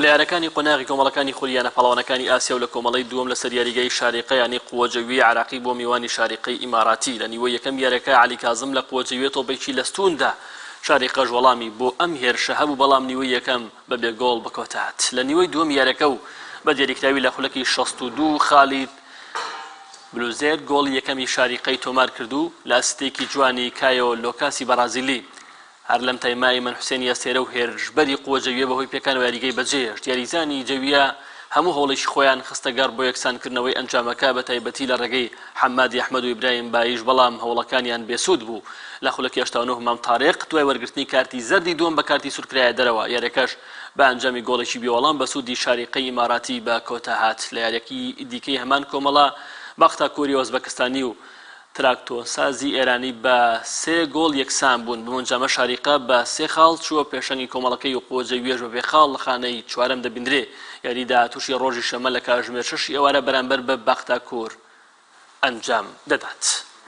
لە یارەکانی قۆناغی کۆمەڵەکانی خولی یانە پاڵەوانەکانی ئاسیا و لە کۆمەڵەی دووەم لەسەر یاریگای شاریقە یانەی قوە جەویەی عێراقی بووە میوانی شاریقەی ئیماراتی لە نیوەی یەکەم یاریەکە عەلی کازم لە قوە جەویە تۆپێکی لە ستوون دا شاریقەش وەڵامی بۆ ئەم هێرشە هەبوو بەڵام نیوەی یەکەم بە بێ گۆڵ بەکۆتاهات لە نیوەی دووەمی یاریەکە و بە دیاریکراوی لە خولەکی 62 خالید بلوزێر گۆڵی یەکەمی شاریقەی تۆمار کرد و لە ئەسیستێکی جوانی کایۆ لۆکاسی بەڕازیلی هەر لەم تایمە ئەیمەن حوسێنی ئەستێرە و هێرشبەری قوە جەوییە بەهۆی پێکانەوە یاریگەی بەجێهێشت، یاریزانانی جەوییە هەموو هەوڵێکی خۆیان خستە گەڕ بۆ یەکسانکردنەوەی ئەنجامەکە بەتایبەتی لە ڕێگەی حەمادی ئەحمەد و ئیبراهیم بایش بەڵام هەوڵەکانیان بێسوود بوو. لە خولەکی 89 مام تاریق دوای وەرگرتنی کارتی زەردی دووەم بە کارتی سوور کرایە دەرەوە، یاریەکەش بە ئەنجامی گۆڵێکی بێوەڵام بە سوودی شاریقەی ئیماراتی بە کۆتا هات. لە یاریەکی دیکەی هەمان کۆمەڵە باختاکۆری ئۆزبەکستانی و تراکتۆرسازی ئێرانی بە سێ گۆڵ یەکسان بوون، بەم ئەنجامە شاریقە بە سێ خاڵ چووە پێشەنگی کۆمەڵەکەی و قوەجەوییەش بە بێ خاڵ لە خانەی چوارەم دەبیندرێ، یاری داهاتووشی ڕۆژی شەممە لە کاژمێر شەشی ئێوارە بەرامبەر بە باختاکور ئەنجام دەدات.